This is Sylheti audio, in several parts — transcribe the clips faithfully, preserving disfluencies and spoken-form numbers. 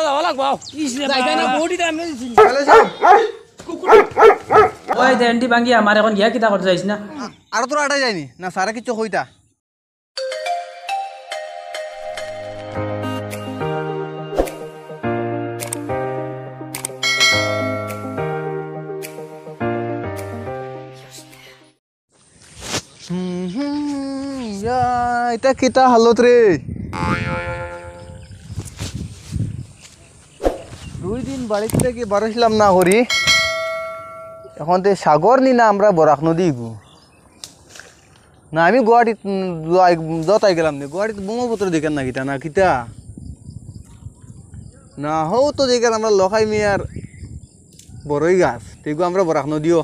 যাওয়া লাগবো, আও। ইস রে যাইতা না, বাবা। বউটি তো আমি দিছি। ওই দে, এন্ডি ভাঙ্গি আমার, এখন গিয়া কিতা করতে যাইস না? আর তোর আটাই যায়নি না, সারা কিছু কইতা। হুম, হুম, ইয়া, ইটা কিতা হালত রে? দুই দিন বাড়িত থাকি বারইছলাম না করি। এখন তে সাগর নি না আমরা বরাক নদী গু। না, আমি গুয়াহাটিত, উম, যাই, যতাই গেলাম নি। গুয়াহাটিত ব্রহ্মপুত্র দেখেন না কিতা, না কিতা? না, হউ তো দেখেন আমরা লখাই মিয়ার বড়ই গাছ। তেগু আমরা বরাক নদীও।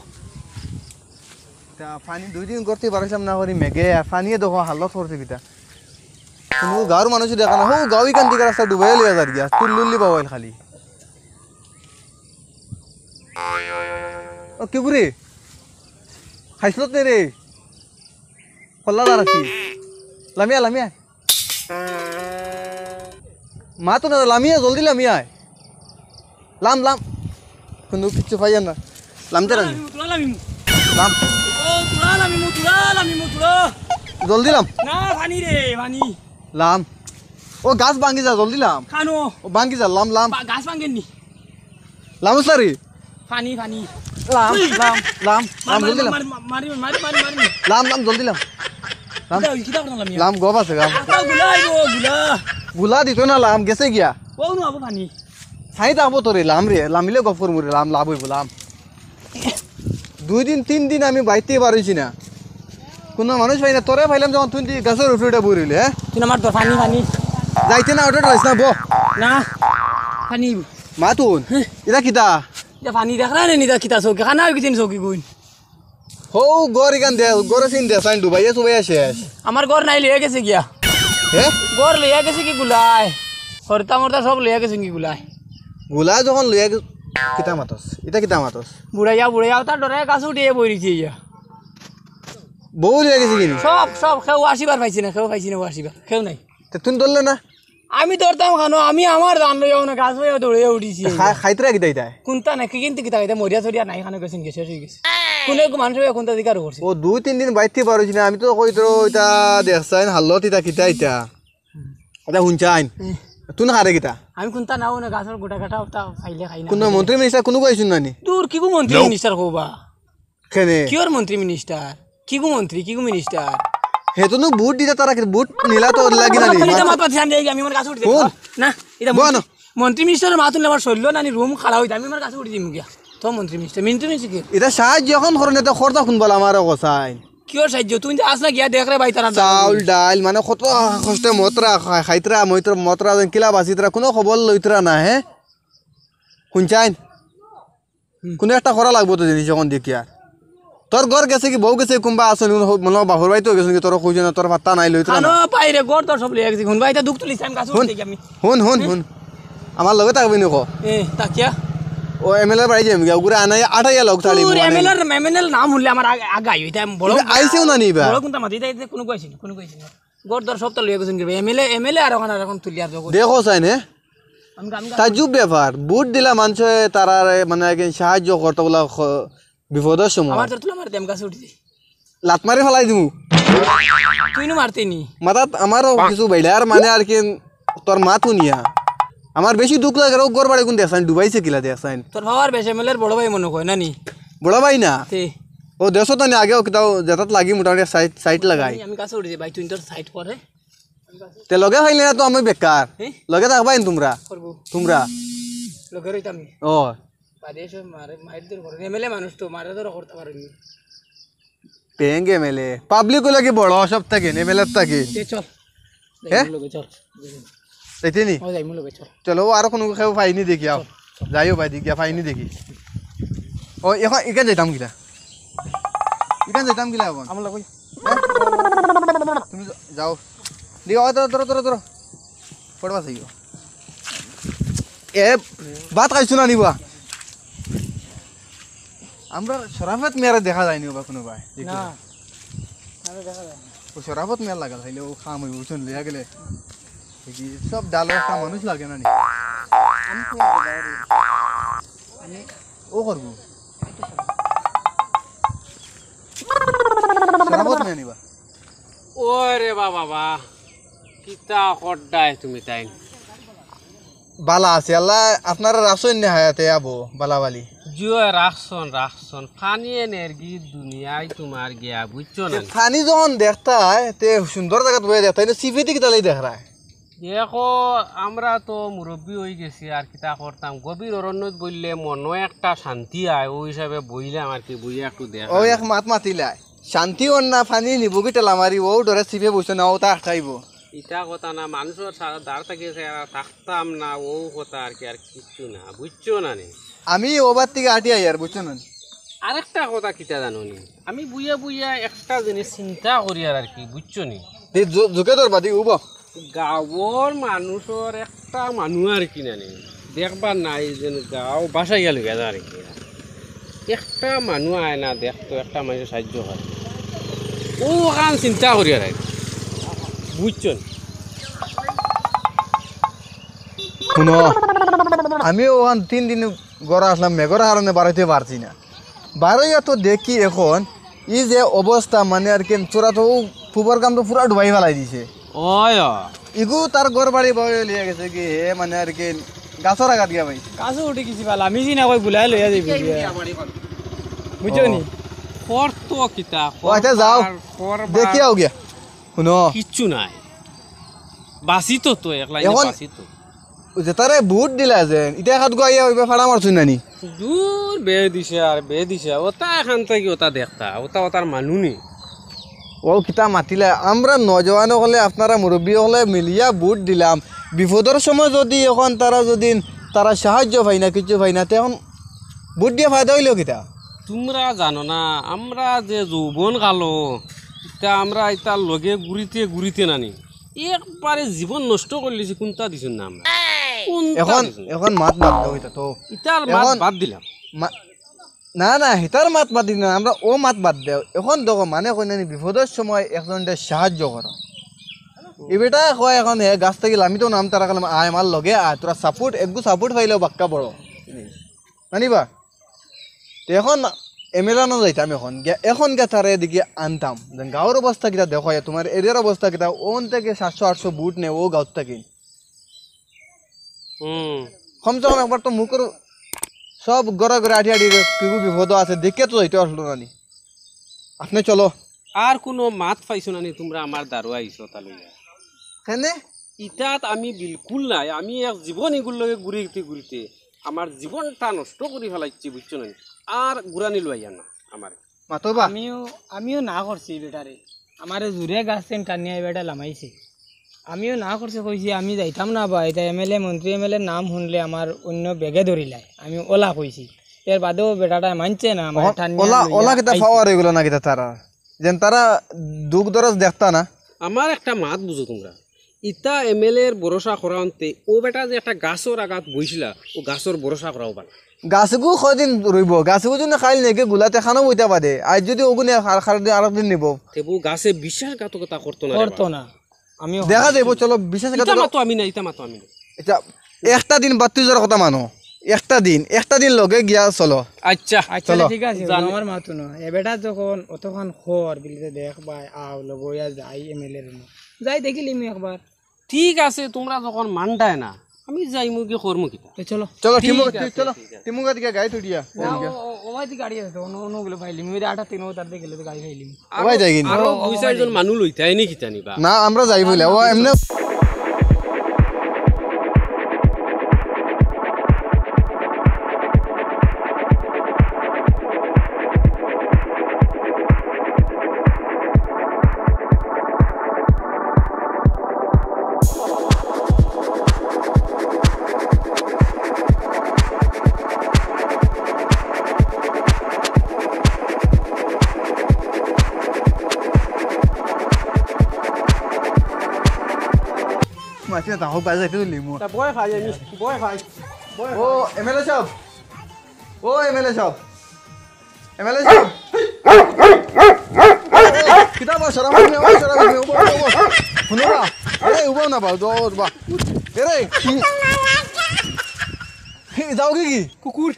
তা পানি দুই দিন করতে পারছিলাম না করি মেঘে, আর পানিয়ে দেখো হালত করছে কিতা। কোনো গাঁওর মানুষ দেখা না, হো গাঁও ইখান দিকে রাস্তা ডুবাইয়া লইয়া যার গিয়া, তুল্লুল্লি বাবাইল খালি। ও কি বুড়ি? খাইছলত নে রে? কল্লা দাঁড়াচ্ছি। লামিয়া, লামিয়া। মা তো না, লামিয়া, জলদি লামিয়া আয়। লাম, লাম। কোনো কিচ্ছু পাইয়ার না। লামতে রানি। লামিমু, তুরা লামিমু। লাম। ও, তুরা লামিমু, তুরা লামিমু, তুরা। জলদি লাম। না, পানি রে, পানি। লাম। ও, গাছ ভাঙ্গি যা, জলদি লাম। খানো। ও, ভাঙ্গি যা, লাম, লাম। বা-, গাছ ভাঙ্গের নি। লাম সারি। পানি, পানি। লাম, লাম, লাম, লাম, মারি, জলদি লাম। মারি, মারি, মারি, মারি, মারি। লাম, লাম, জলদি লাম। লাম। কিতা হইছে, কিতা করতাম লামিয়া? লাম, গপ আছে, লাম। আতা গুলা আইবো, গুলা। গুলা দিত না, লাম, গেছে গিয়া। ও, নু আবো পানি। ছাই থাকবো তোরে, লাম রে, লামিলে গপ করমু রে, লাম, লাভ হইবো, লাম। দুই দিন, তিন দিন আমি বাইতে পারছি না। কোনো মানুষ পাই না, তোরে পাইলাম যখন তুই দি গাছের উপরে উঠে বই রইলে, হ্যাঁ? তুই আমার তো পানি, পানি। যাইতে না, ওটা রইস না, বহ। না, পানি। মা তুন, হ্যাঁ। এটা কিতা? ইটা পানি দেখ না রে, নিতা কিতা চৌকি, খানা হয়ে গেছে চৌকি গুইন। হৌ, গর ইখান দে, গরে চিন দে, সাইন ডুবাইয়া চুবাইয়া শেষ। আমার গর নাই, লইয়া গেছে গিয়া। হে? গর লইয়া গেছে কি গুলাই? হরতা মরতা সব লইয়া গেছে কি গুলাই? গুলা যখন লইয়া গে-, কিতা মাতস? ইটা কিতা মাতস? বুড়াইয়া, বুড়াইয়া, তার ডরে গাছ উঠিয়ে বই রইছে ইয়া। বউ লইয়া গেছে কিনি? সব, সব, কেউ আসিবার পাইছে না, কেউ পাইছে না, ও আসিবার, কেউ নাই। তে তুই ধরলে না? আমি ধরতাম খানো, আমি আমার জান লইয়া অনো গাছ লইয়া দৌড়ে উঠিছি। খা-, খাইতরা কিতা ইতায়? কোনটা নাকি কিন্তু কিতা খাইতে মরিয়া চরিয়া নাই খানো গেছেন গেছে, শেষ হয়ে গেছে। কোন এক মানুষ হইয়া কোনটা দিকার করছে? ও দুই তিন দিন বাইতে পারছি না, আমি তো কই তোর ওইটা দেখছাইন হালত ইতা কিতা ইতা। এটা হুনছাইন। হুম। তুই না খারে কিতা? আমি কোনটা নাও না গাছের গোটা কাটা ওটা খাইলে খাই না। কোন মন্ত্রী মিনিস্টার কোনো কইছুন না নি? দূর কি গো মন্ত্রী মিনিস্টার কবা? কেনে? কিয়র মন্ত্রী মিনিস্টার? কিগু মন্ত্রী, কিগু মিনিস্টার? হে তো নু ভোট দিতে তারা কি ভোট নিলা তো লাগি না নি? এটা মাত মাত ধ্যান দেই, আমি আমার গাছ উঠি হুন। না, এটা বনো। মন্ত্রী, মন্ত্রী মিনিস্টারের মাতুন আমার শরীর না নি রুম খাড়া হইতে, আমি আমার গাছ উঠি দিমু গিয়া। তো মন্ত্রী মিনিস্টার, মন্ত্রী মিনিস্টার কি? এটা সাহায্য যখন করে না, তো খরচা কোন বলা আমার অবস্থায়? কিয়র সাহায্য? তুই যে আস না গিয়া দেখ রে ভাই, তারা চাউল, ডাইল, মানে কত কষ্টে মতরা খাই-, খাইতরা, মইতরা, মতরা, যেন কিলা বাসিতরা, কোনো খবর লইতরা না, হে? হুনছাইন? হুম। কোনো একটা করা লাগবো তো জিনিস এখন দেখি আর। তোর ঘর গেছে কি, বউ গেছে, কুনবা আছে নি, মনে হয় বাপর বাড়িতেও গেছে কি, তোর কইছে না, তোর পাত্তা নাই, লইতে না। খানো পাই রে, ঘর তোর সব লইয়া গেছে। হুন ভাই, এটা দুখ তুলিস, আমি গাছ হুন, উঠতে আমি। হুন, হুন, হুম। হুন। আমার লগে থাকবি নি ক? এ, তা কিয়া? ও এমএলএ বাড়ি যাইম গিয়া, ওগুরে আনাই, আটাইয়া লগ থাড়ি তোর মানে। এমএলএ, এমএলএ নাম হুনলে আমার আগে, আগে আইও, এটা বড় ইবে আইছেও না নি ইবা? বড় কোনটা মাতি, এটা, এটা কোনো কইছি না, কোনো কইছি না। ঘর দর সব তো লইয়া গেছেন কি ভাই? এমএলএ, এমএলএ আর ওখানে আর এখন তুলিয়ার জগৎ। দেখো চাই নে? আমি, আমি তাজ্জুব ব্যাপার, ভোট দিলা মানষে তারারে মানে একজন সাহায্য করতে বলা খ-, বিপদের সময়। আমার তো তুলা মারতে আমি গাছে উঠি যাই। লাত মারি ফালাই দিমু। তুই নু মারতে নি। মাথাত আমারও কিছু বাইলার মানে আর কি তোর মাত হুনিয়া। আমার বেশি দুখ লাগে, ও ঘর বাড়ি কোন দেখছাইন, ডুবাইছে কিলা দেখছাইন। তোর বাবার বেশ এমএলএর বড় ভাই মনে হয় না নি? বড় ভাই না? তে। ও দেশো তো নি আগেও কিতাও যেটাত লাগি মোটামুটি সাইট, সাইট লাগাই। আমি, আমি গাছে উঠি যাই ভাই, তুই তোর সাইট করে। তে লগে পাইলে না তো আমি বেকার। হে? লগে থাকবাইন তোমরা। করবো। তোমরা। লগে রইতাম নি। ও। বাদে এসব মারে, মাইর দূর করে। এমএলএ মানুষ তো, মারে ধরো করতে পারেনি। Peng MLA. পাবলিক গুলা কি বড় সব থেকে, এমএলএ থাকে? এ চল। হে? যাই, লগে চল। যাইতে নি? ও যাই, লগে চল। চলো, ও আরো কোনো কেউ পাইনি দেখি, আও। চল, চল। যাইও ভাই, দেখি, পাইনি দেখি। ও, এখন এখান যাইতাম কিলা? এখান যাইতাম কিলা এখন? আমার লগে। তুমি যা-, যাও। দিও, ধরো, ধরো, ধরো, ধরো। পড়বা চাইও। এ, ভাত খাইছো না নিবা? আমরা শরাফত মিয়ারে দেখা যায়নি ওবা কোনো ভাই। না। আরে দেখা যায় না। ও শরাফত মিয়ার লাগা খাইলে ও খাম হইব, বুঝছেন, লইয়া গেলে। দেখি, সব ডালো একটা মানুষ লাগে না নি? ও করবো। শরাবত নিয়া নিবা। ওরে বাবা বা, কিতা কররায় তুমি তাইন? বালা আছি, আল্লায় আপনারে রাখছইন নি হায়াতে আবু, বালা বালি। জি অয়, রাখছইন, রাখছইন। ফানি এ নেরগি দুনিয়ায় তুমার গিয়া, বুঝছো না? ফানি যখন দেখতায়, তে সুন্দর জাগাত বইয়া দেখতায়, তে ছিপিদি কিতার লাগি দেখরায়? দেখো, আমরা তো মুরব্বি অইগেছি, আর কিতা করতাম। গভীর অরণ্যত বইলে মনো একটা শান্তি আয়, অউ হিসাবে বইলাম আর কি, বইয়া একটু দেখ। অউ এক মাত মাতিলায়, শান্তি অর না, ফানি নিবোগি ঠেলা মারি, অউ ডরে ছিপে বইছে না, অউ তা আটকাইবো। ইতা কথা না, মানুষর সা-, দাঁড় থাকিয়া থাকতাম না, অউ কথা আর কি, আর কিচ্ছু না, বুঝছো না নি? আমি অউ বাদ থাকি আটি আইয়ার, বুঝছো না নি? আরেকটা কথা কিতা জানো নি? আমি বইয়া বইয়া একটা জিনিস চিন্তা করিয়ার আর কি, বুঝছো নি? দে, জো-, জোকে ধরবা, দি, উবা। গাঁওর মানুষর একটা মানু আর কি নানি, দেখবার নাই যেন গাঁও বাসাইয়া লইয়া যার কি। একটা মানু আয় না দেখতো, একটা মানুষর সাহায্য করে। অউ অখান চিন্তা করিয়ার আর কি। বুঝছো নি? হুনো, আমি অখান তিন দিন ঘরো আছলাম, মেঘর কারণে বারইতে পারছি না। বারইয়া তো দেখি এখন, ই যে অবস্থা, মানে আর কি, তোরা তো অউ পুবর গাম তো পুরা ডুবাই ফালাই দিছে। অয়, অয়। ইগু তার ঘর বাড়ি বয়ে লইয়া গেছে কি, হে মানে আর কি, গাছর আগাত গিয়া ভাই। গাছো উঠি গেছি বালা, আমি চিনা কই বুলাই লইয়া যাইবো গিয়া। বুঝছো নি? ও। কর তো কিতা, ও, আচ্ছা, যাও। কর, কর দেখি বা- আও গিয়া। হুনো। কিচ্ছু নাই। বাঁচিতো তো, একলা এখন বাঁচিতো। যেতারে ভোট দিলা যে, ইতা একাত গুয়াইয়া অইবা ফাড়া মারছইন নানি? দূর, বে দিছে আর বে দিছে। অতা এখান থাকি অতা দেখতা, অতা অতার মানু নি। অউ কিতা মাতিলা, আমরা নওজোয়ান অকলে, আপনারা মুরব্বি অকলে মিলিয়া ভোট দিলাম। বিপদর সময় যুদি এখন তারা যুদি তারা সাহায্য পাই না, কিচ্ছু পাই না, তে এখন ভোট দিয়া ফায়দা অইলো কিতা? তুমরা জানো না, আমরা যে যৌবন কালো, ইতা আমরা ইতার লগে ঘুরিতে ঘুরিতে নানি, একবারে জীবন নষ্ট করিলিছি, কুনতা দিছইন না আমরা। কুনতা এখন, দিছইন না? এখন মাত বাদ দেও ইতা তো। ইতার মাত এখন বাদ দিলাম। মা-, না, না, হিতার মাত বাদ দিলাম না, আমরা অউ মাত বাদ দেও। এখন দেখো, মানে কই নানি, বিপদর সময় একজনরে সাহায্য করো। ই বেটায় কয় এখন হে গাছ থাকি লামি তো নাম তারা কালাম, আয় আমার লগে আয়, তোরা support, একগু support পাইলেও বাক্কা বড়। মানিবা? তে এখন এমএলএ না যাইতাম এখন, গিয়া, এখন গিয়া তারে এদিকে আনতাম। যেন গাঁওর অবস্থা কিতা দেখো, এ তুমার এরিয়ার অবস্থা কিতা, অন থাকি সাতশো আটশো ভোট নে অউ গাঁওত থাকি। হুম। কমসে কম একবার তো মুখর সব ঘরে ঘরে আটি আটি কিগু বিপদ আছে, দেখিয়া তো যাইতে পারলো না নি। আপনে চলো। আর কুনু মাত পাইছো না নি তুমরা আমার দারো আইছো তা লইয়া? কেনে? ইতাত আমি বিলকুল নাই, আমি এক জীবন ইগুর লগে ঘুরিতে ঘুরিতে আমার জীবনটা নষ্ট করি ফালাইছি, বুঝছো না নি? আর ঘুরানি লইয়া না আমারে। মাতো বা। আমিও, আমিও না করছি বেটারে। আমারে জুরে গাছ থাকি টানিয়া ই বেটা লামাইছে। আমিও না করছি, কইছি, "আমি যাইতাম না বা, ইতা এমএলএ, মন্ত্রী এমএলএর নাম হুনলে আমার অইন্য বেগে ধরিলায়।" আমি অলা কইছি। এর বাদেও বেটাটায় মানছে না, আমারে অখন টানিয়া অলা, লইয়া অলা কিতা আইছে। পাওয়ার অইগেলো না কিতা তারা? যেন তারা দুখ দরজ দেখতা না। আমার একটা মাত বুঝো তুমরা। ইতা এমএলএর ভরসা করা অন্তে, অউ বেটা যে একটা গাছর আগাত বইছিলা, অউ গাছর ভরসা করাও বালা। গাছগু কয়দিন রইবো? গাছগু যুদি খাইল নেগে গুলাতে খানো বইতা পারে। আইজ যুদি অগুনে আর, আর দিন আরক দিন নিবো। তেবু গাছে বিশ্বাসঘাতকতা করতো না রে করতো বা। না। আমিও দেখা যাইবো, চলো, বিশ্বাসঘাতক ইতা মাতো আমি না, ইতা মাতো আমি না। ইতা একটা দিন বাদ তুই যার কথা মানো। একটা দিন, একটা দিন লগে গিয়া চলো। আচ্ছা। আচ্ছা, চলো। ঠিক আছে, জানি। আমার মাতো না। এ বেটা যখন অতখান খর, বিলিতে দেখ ভাই, আও, লগে অইয়া যাই এমএলএ রুমো। যাই দেখিলিমু একবার। ঠিক আছে, তুমরা যখন মানরায় না, আমি যাইমু গি করমু কিতা? তো চলো। চলো, ঠিক টিমু, আছে, চলো, ঠিক আছে। টিমু গাড়ি গাড়ি উঠিয়া। না, ও, ও, ও ভাই, গাড়ি আছে তো, অন্য, অন্য গুলো পাইলিমু। এবার আটা তিন ও তার দেখে গেলে তো গাড়ি পাইলিমু। ও ভাই, যাইগি নি? আরো ও, দুই ও চাইরজন ভাই। মানুষ লইতায় নি কিতা নি বা? না, আমরা যাই বলে, ও এমনে। মাসে তা হোক, বাজে একটু লিমু। তা বয় খাই আমি, বয় খাই। বয় ও, খাই। এমএলএ সাহেব। ও, এমএলএ সাহেব। এমএলএ সাহেব। কিতা বা, শরম হয় না, ও, শরম হয় না, উবা, উবা, উবা। হুনো বা, আরে, উবা না বা, দো, উবা। এরে, কি? যাও কি কি? কুকুর।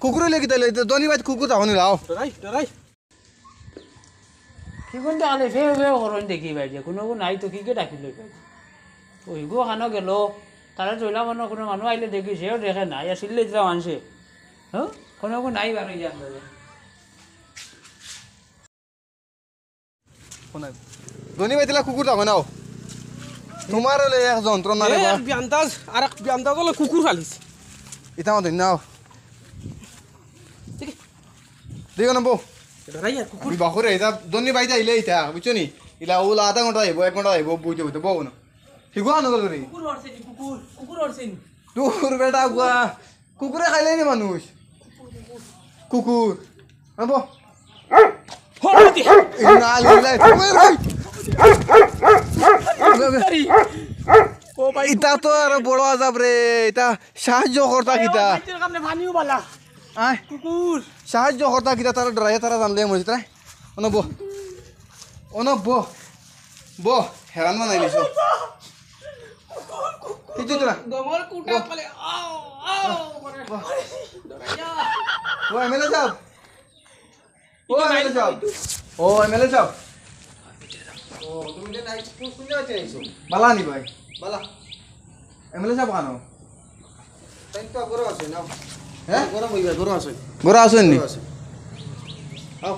কুকুর অইলে কিতা অইলো? ধনী ভাইত কুকুর থাকো নি, লাও। ডরাই, ডরাই। কিগুন দেখালে ফেউ ফেউ করইন দেখি ভাই যে, কুনুগু নাই তো কিগু ডাকিল ভাই। অইগু কানো গেল, তারে চইলা মনো কুনু মানুষ আইলে দেখি, সেও দেখে না, ইয়া সিল্লে দিতা মানষে। হ্যাঁ? কুনুগু নাই বারইয়া। ধনী ভাইত ইলা কুকুর থাকো নাও। তুমার অইলে এক যন্ত্রণা রে বা। বিয়ান্দাজ, আর এক বিয়ান্দাজ অইলে কুকুর ফালিছ। ইতা মাতো নাও। দেখি। দেখো না বউ। ডরাই আর কুকুর। আমি বাহুরে, ইতা ধনী ভাইত আইলে ইতা, বুঝছো নি? ইলা অউলা আধা ঘন্টা আইবো, এক ঘন্টা আইবো, বইতে বইতে বউ না। হিগু আনো গেল রে। কুকুর অরছে নি, কুকুর, কুকুর অরছে নি। দূর বেটা গুয়া। কুকুরে খাইলে নি মানুষ? কুকুর। হ্যাঁ, বউ। হো, দি। ইন্না লিল্লাহি। ও ভাই। ইতা তো আরো বড় আজাব রে। ইতা সাহায্য করতা কিতা? মানুষের কামনে পানিও বালা। আয়। কুকুর। সাহায্য করতা কিতা, তারা ডরাইয়া তারা জানলে মরে তারা। অনো বউ। অনো বউ। বউ, হেরান বানাই দিছো। কিচ্ছু তো না। গমর কুটা বউ। খালে, আও, আও, করে। বউ। ডরাইয়া। ও এমএলএ সাহেব। ও এমএলএ সাহেব। ও এমএলএ সাহেব। ও, তুমি যে নাই, কোন, কোন জায়গা থেকে আইছো? বালা নি ভাই? বালা। এমএলএ সাহেব কানো? তাই তো ঘরো আছে, নাও। হ্যাঁ? ঘরো বইবা, ঘরো আছে। ঘরো আছইন নি? ঘরো আছে। আও।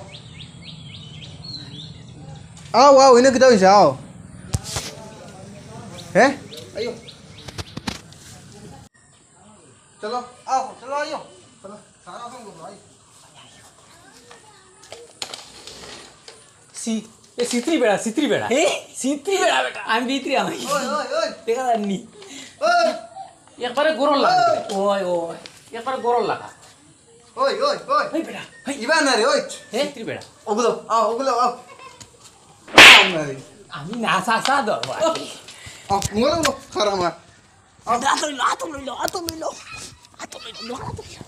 আও, আও, ইনো কিতা অইছে, আও। হ্যাঁ? আইও। চলো, আও, চলো, আইও। চলো, সারা সঙ্গ, আইও। সি, এ সিত্রি বেড়া, সিত্রি বেড়া। এ? সিত্রি বেড়া বেটা। আমি ভিতরে আমি। ওই, ওই, ওই। দেখা যায়নি। ওই। একবারে গরম লাগা। ওই। ওই, ওই। একবারে গরম লাগা। ওই, ওই, ওই। ওই বেটা, ওই। ইবা না রে, ওই। এ? সিত্রি বেড়া। ওগুলো, আও, ওগুলো, আও। আও না রে। আমি না, সা, সা, ধরবো। আও, ওগুলো, ওগুলো, খারাপ আমার। আও। আতো লইল, আতো লইল, আতো লইল। আতো লইল, আতো লইল।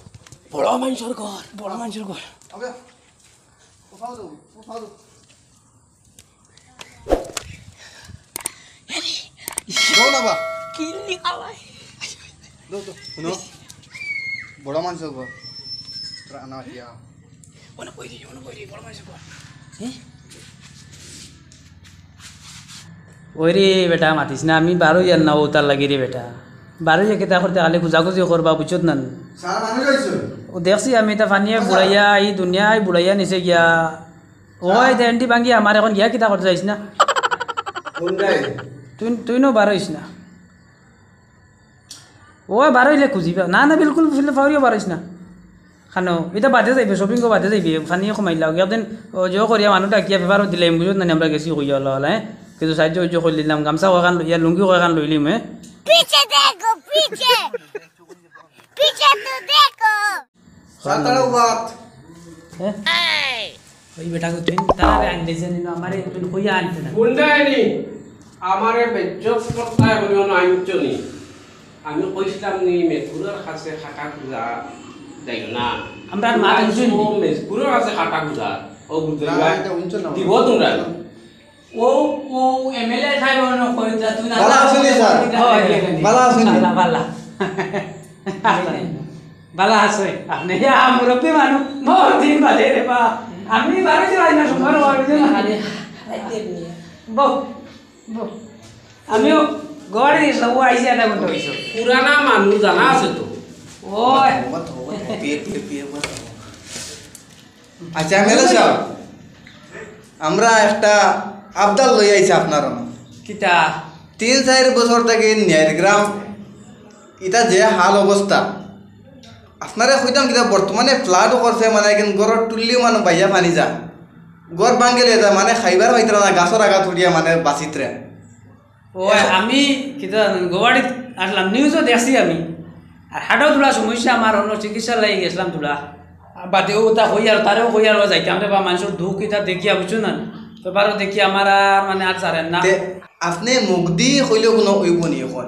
বড় মানষর ঘর, বড় মানষর ঘর। আবে, উঠাও দাও, উঠাও দাও। দাও না বা। কিল্লি খাওয়াই। দাও, দাও। হুনো, বড় মানষর ঘর। তোরা আনা দিয়া। ওরে বেটা, মাতিস না, আমি বারইয়ার না, অউ তার লাগি রে বেটা। বারইয়া কিতা করতে খালি খুজাখুজি করবা, বুঝছত না? ও দেখছি আমি, ইতা পানিয়ে বুড়াইয়া, ই দুনিয়ায় বুড়াইয়া নিছে গিয়া। ওই দে, আন্টি ভাঙ্গি আমার, এখন গিয়া কিতা করতে যাইস না? তুই, তুই নু বারইস না। ও বারইলে খুজিবা। না, না, বিলকুল ফুলে ফাউরিও বারইস না। খানো, ইতা বাদে যাইবে, shopping-ও বাদে যাইবে, পানিয়ে কমাইলাও। একদিন ও জো করিয়া মানুষ ডাকিয়া paper-ও দিলাইমু, বুঝছত না নি, আমরা গেছি কইয়া অলা অলা, হ্যাঁ? কিছু সাহায্য উইয্য করিলিলাম, গামছা কয়খান লইয়া, লুঙ্গি কয়খান লইলিমু, হ্যাঁ? পিছে দেখো, পিছে। পিছে তো দেখো। সাতারো বাত। হ্যাঁ? ওই বেটা, তুই তারা আনতে জানি না, আমারে তুই কইয়া আনতে না। গুন্ডায় নি, আমারে বেজ্জত করতায় বলে অনো আনছো নি। আমি কইছিলাম নি, মেকুরর কাছে কাটা খুজা যাইও না। আমরা আর মা তুই শুনবি। মেকুরর কাছে কাটা খুজা, ও বুঝতে না, পারবে। এটা উনছো না। দিব তোমরা। ও, ও এমএলএ সাহেব অনো কইতা, তুই না ভালা আছইন নি, স্যার? ভালা আছইন নি? ভালা, ভালা। ভালা আছইন। আপনে ইয়া মুরব্বি মানুষ, বহুত দিন বাদে রে বা। আমি বারো দিন আইনা সময় হওয়ার জন্য। আরে, আইতে নি। বউ, বউ। আমিও ঘরে গেছিলাম, ও আইছে আধা ঘন্টা হইছে। পুরানা মানুষ জানা আছে তো। ওই। আচ্ছা, এমএলএ সাহেব, আমরা একটা আবদার লই আইছি আপনার অনো। কিতা? তিন চাইর বছর থাকি নিয়াইর গ্রাম, ইতা যে হাল অবস্থা, আপনারে কইতাম কিতা, বর্তমানে flood-ও করছে, মানে, এখান ঘরর টুল্লিও মানে বাইয়া পানি যা, ঘর ভাঙ্গিলে যা, মানে, খাইবার পাইতরা না, গাছর আগাত উঠিয়া, মানে, বাচিতরা। ও, আমি কিতা জানি, গুয়াহাটিত আসলাম, news-ও দেখছি আমি। আর হাটও তুলা সমস্যা আমার, অনো চিকিৎসার লাগি গেছিলাম তুলা। আর বাদেও ওটা কই আর তারেও কই আর ও যাইতাম রে বা, মানষর দুখ ইতা দেখিয়া, বুঝছো না? Paper-ও দেখি আমার আর মানে আর ছাড়ের না। তে, আপনে মুখদি কইলে কুনু অইবো নি অখন?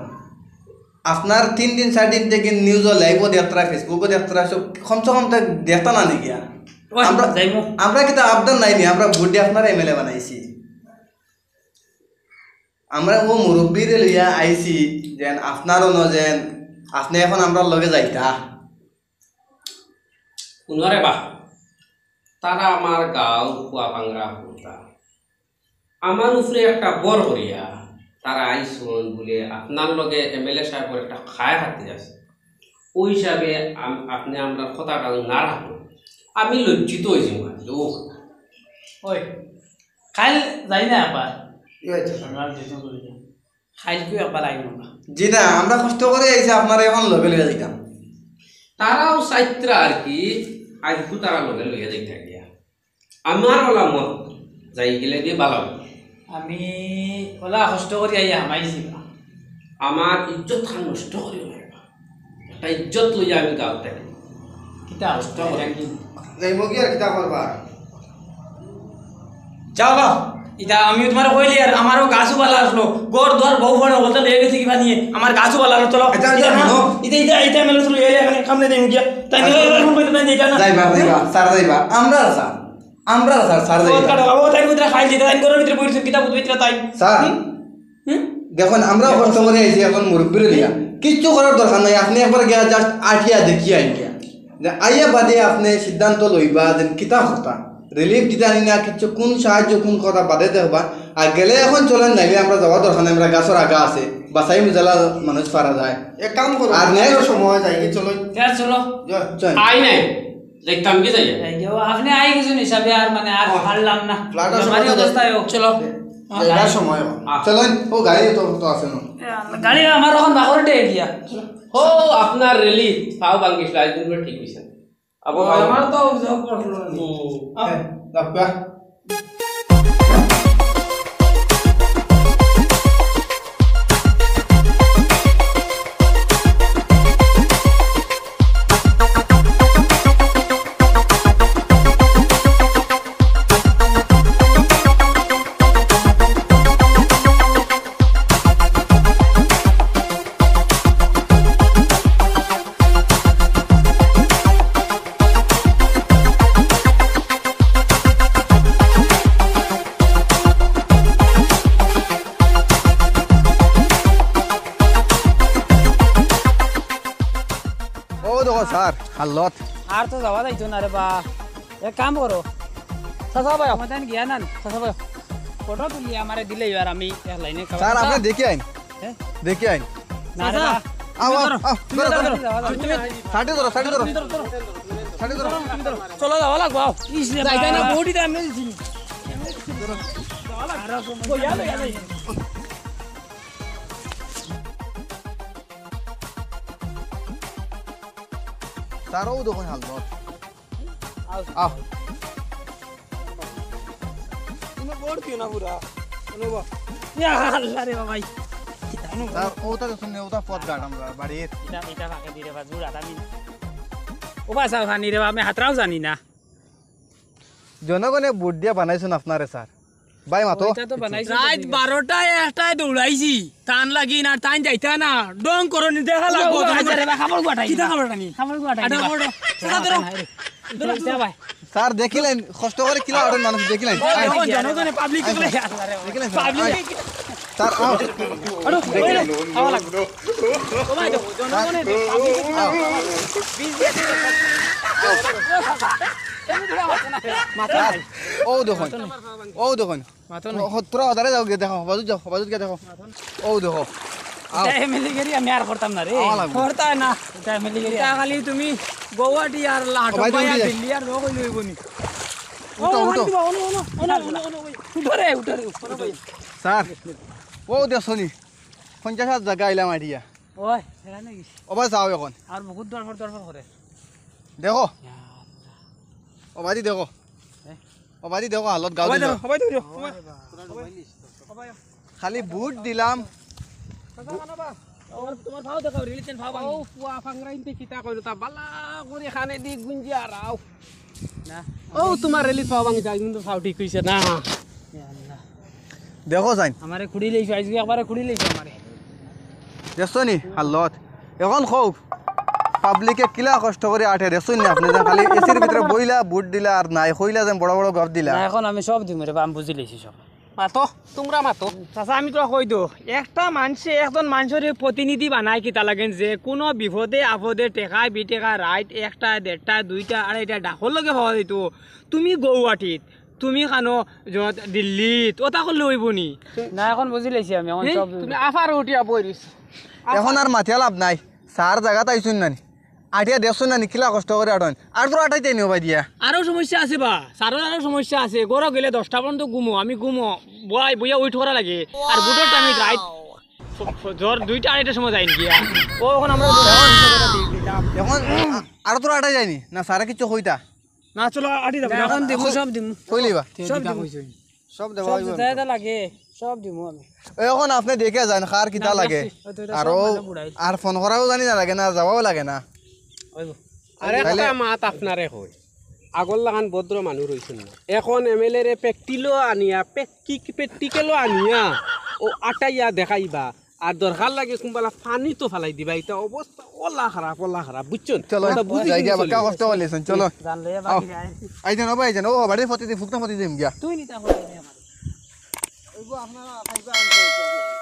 আপনার তিন দিন, চাইর দিন থাকি news-ও, live-ও দেখতরা, Facebook-ও দেখতরা, সব কমসে কম তা দেখতা না নি গিয়া? ওই, আমরা, যাইমু। আমরা কিতা আবদার নাই নি, আমরা ভোট দি আপনারে এমএলএ বানাইছি। আমরা ও মুরব্বিরে লইয়া আইছি, যেন আপনার অনো যেন, আপনে অখন আমরার লগে যাইতা। হুনো রে বা, তারা আমার গাঁওর পুয়া পাংরা হুরুতা। আমার উপরে একটা বর করিয়া তারা আইছইন বুলে আপনার লগে এমএলএ সাহেবর একটা খায় খাতির আছে। ওই হিসাবে আম-, আপনে আমরার কথাটা না রাখইন, আমি লজ্জিত অইযিমু। ও ওই, কাইল যাই না একবার। ই আচ্ছা, স্যার। আমরা যেহেতু করি না। কাইলকু একবার আইমু আমরা। জি না, আমরা কষ্ট করি আইছি, আপনারে অখন লগে লইয়া যাইতাম। তারাও চাইত্রা আর কি, আইজকু তারা লগে লইয়া যাইতা গিয়া। আমার অলা মত যাই গেলে গিয়া ভালা অইবো। আমি অলা কষ্ট করি আইয়া হামাইছি। আমার ইজ্জত খান নষ্ট করিও না। একটা ইজ্জত লইয়া আমি গাঁওত থাকি। কিতা অবস্থা? যাইমু কি আর কিতা করবা? যাও বা, ইতা আমিও তুমারে কইলি আর আমারও গাছও ভালা আসলো, ঘর দুয়ার বউ বড় হকলতা লইয়া গেছে কিবা নিয়া, আমার গাছও ভালা আসলো, চলো। আচ্ছা, আচ্ছা, ইতা না, হুনো। ইতা, ইতা, ইতা মেলে চলো, এই এখানে সামনে দেই গিয়া। তাই আচ্ছা, নিয়ে আচ্ছা। ফোন করতে পারেন, এটা না। যাইবা, যাইবা, স্যার যাইবা, আমরা স্যার, আমরা স্যার, স্যার ও, যাইবা। কাটো, ও, তাই ভিতরে খাই দিতে, তাই ঘরের ভিতরে বইছে, কিতা বুঝবে, ইতা তাই। স্যার, হুম? হুম? দেখুন, আমরাও কষ্ট করি আইছি অখন মুরব্বিরে লইয়া। কিচ্ছু করার দরকার নাই, আপনে একবার গিয়া just আটিয়া দেখিয়া আইন গিয়া। যে আইয়া বাদে আপনে সিদ্ধান্ত লইবা যে কিতা কথা। রিলিফ দিতা নি না, কিচ্ছু, কুন সাহায্য, কুন কথা বাদে দেখবা। আর গেলে অখন চলেন, নাইলে আমরা যাওয়ার দরকার নাই, আমরা গাছর আগা আছে। বাসাই মুজালা মানুষ পারা যায়। এক কাম করো, আর next সময় যাই, চলো। চলো। চল। আই নাই। দেখতাম কি যাইয়া? এই যে, ও, আপনে আই গেছইন হিসাবে আর মানে আর ও, পারলাম না। ফ্ল্যাটের বেমারি সময় অবস্থায় ও। চলো। এবার সময় অয়। আহ। চলো, ও গাড়ি তো, তো আছে না। গাড়ি আমার অখন বাগরটে গিয়া। ও, আপনার রিলিফ, পাও ভাঙ্গিছিল, আজ দিন করে ঠিক অইছে। আবু ও, ভাই। আমার তো অভিযোগ করছিল না। হুম। আহ। এ, যাও, যা। ও দেখো স্যার, হালত। আর তো যাওয়া যাইতো না রে বা। এক কাম করো। চাচা ভাই, আমার তাইন গিয়া না, চাচা ভাই। ফটো তুলি আমারে দিলে এবার আমি এক লাইনে খাবার। স্যার, আপনে দেখি আইন। হ্যাঁ? দেখি আইন। না রে চাচা, বা। আও, তুমি আও, ধরো, আও, তুমি ধরো, ধরো, ধরো। ধরো। তুমি সাইডে ধরো, সাইডে ধরো। তুমি ধরো, ধরো। সাইডে ধরো। তুমি ধরো। চলো, যাওয়া লাগবো, আও। ইস রে যাইতাই না, বাবা। বডিটা এমনি দিছি। যাওয়া লাগবো। বইয়া লইয়া যাই। তারাও দেখুন হালত। আও। আও। তুমি বোর্ড দিও না পুরা। ইয়া আল্লাহ রে বাবাই। স্যার, ওটা দেখুন, ওটা পথঘাট আমরা বাড়ির। এটা, এটা ফাঁকে দিয়ে রে বা, জোর আটা মিন। ও বা, চাও খানি রে বা, আমি হাতরাও জানি না। জনগণে ভোট দিয়া বানাইছইন আপনারে স্যার। ভাই মাতো। ওইটা তো বানাইছে রাইত তো। বারোটায় একটায় দৌড়াইছি, তান লাগি না, তাইন যাইতা না, ডং করো নি, দেখা লাগবো। ওই, ওই, আচ্ছা রে, খাবার গুয়াটাই। কিতা খাবার টানি? খাবার গুয়াটাই। আটা খাবার। চাচা ধরো। ধরো, ধরো। ভাই। স্যার দেখিলেন, কষ্ট করে কিলা আটেন মানুষ দেখিলেন। ওই, ওই, জনগণে পাবলিক করে। দেখিলেন স্যার। পাবলিক। স্যার, আও। আরে, খাওয়া লাগবে। ও ভাই, দেখো, জনগণে পাবলিক। আও। বিশ দিয়ে। মাথা নাই। ও দেখুন, ও দেখুন। মাথা নাই। ও, তোরা ওধারে যাও, গিয়া দেখো, বাজুত যাও, বাজুত গিয়া দেখো। ও দেখো। আও। এটা এমএলএ গিরি আমি আর করতাম না রে। আওয়া লাগবো। করতায় না। এটা এমএলএ গিরি। এটা খালি তুমি গৌহাটি আর লাটক ও ভাই, ভাই তুমি আর উঠে। দিল্লি আর রোগ হইলে হইব নি। উঠো, ও, উঠো। উঠো, উঠো, উঠো, উঠো, উঠো। উঠো রে, উঠো রে, উঠো রে। স্যার, ও দেখছো নি? পঞ্চাশ হাত জাগা আইলাম আইডিয়া। ওই, এখানে কি? ও ভাই, যাও এখন। আর বহুত দরবার দরবার করে। দেখো। ইয়া আল্লাহ। ও ভাই, দেখো। হ্যাঁ? ও ভাই, দেখো, হালত গাঁও ও ভাই, দিল। দেখো, ও ভাই, দেখো, ও ভাই। ও ভাই। খালি ভোট দিলাম। চাচা, কানা বা? ও, তোমার ভাও দেখাও, রিলিজেন ভাও ভাঙি। ও, পুয়া ফাংরাইনতে কিতা কইলো, তা বালা করে খানে দি গুঞ্জি আর আও। না। ও, তোমার রিলিজ ভাও ভাঙি যায়, কিন্তু ভাও ঠিক হইছে না। ইয়া আল্লাহ। দেখো চাইন। আমারে খুঁড়ি লইছো, আইজকে একবারে খুঁড়ি লইছো আমারে। দেখছো নি হালত? এখন কও, পাবলিকে কিলা কষ্ট করি আটে, দেখছো নি আপনে? যেন খালি এসির ভিতরে বইলা, ভোট দিলা, আর নাই কইলা যেন বড় বড় গপ দিলা। না, এখন আমি সব দিমু রে বা, আমি বুঝি লইছি সব। মাতো, তুমরা মাতো। চাচা, আমি তো কই দো, একটা মানষে একজন মানষরে প্রতিনিধি বানায় কিতা লাগেন, যে কুনু বিপদে আপদে টেকা বিটেকা রাইত একটা, দেড়টা, দুইটা, আড়াইটা ডাকর লগে পাওয়া যাইতো। তুমি গৌহাটিত, তুমি কানো যত দিল্লিত, ওটা করলে অইবো নি? না, এখন বুঝি লাইছি আমি, এখন এ? সব তুমি আফার উঠিয়া বই রইছো। এখন আর মাতিয়া লাভ নাই, স্যার জাগাত আইছইন না নি? আটিয়া দেখছইন না নি, কিলা কষ্ট করি আটইন। আর তো আটাইতে নি ও ভাই দিয়া। আরো সমস্যা আছে বা, স্যারর আরো সমস্যা আছে। ঘরো গেলে দশটা পর্যন্ত ঘুমো, আমি ঘুমো, বই, বইয়া উইট করা লাগে। আর বুটর টাইমে রাইত স-, স-, জ্বর দুইটা আড়াইটার সময় যাইন গিয়া। ও, এখন আমরা এখন আ-, আর তো আটাই যায়নি না, স্যারে কিচ্ছু কইতা? না, চলো, আটি যাবো। এখন দিমু, সব দিমু। কইলি বা? সব দিমু। সব দেওয়া সব অইবো। যেটা লাগে, সব দিমু আমি। এখন আপনে দেখে যাইন, কার কিতা না, লাগে। দেখছি। ও তো এটা আরো সব মানে বুড়াই। আর ফোন করাও জানি না লাগে না, যাওয়াও লাগে না। অইবো। আর তাইলে একটা মাত আপনারে কই, আগর লাখান ভদ্র মানুষ রইছইন না। এখন এমএলএ রে পেকটিলো আনিয়া, পেক-, কি, কি পেকটিকেলো আনিয়া, ও আটাইয়া দেখাইবা। আর দরকার লাগে কুনবালা পানি তো ফালাই দিবা। ইটা অবস্থা ওলা খারাপ, ওলা খারাপ, বুঝছইন? চলো, ওটা বুঝি যাই গিয়া, বাক্কা কষ্ট করলিছইন, চলো। জানলে আও। বাকি যায়। আইজন, ও ভাই, আইজন, ও বাড়ির ফতি দি, ফুকনা ফতি দিম গিয়া। তুই নিতা করে দে আমার। ওইগো আপনারা খাইবা, আমি খাইবা।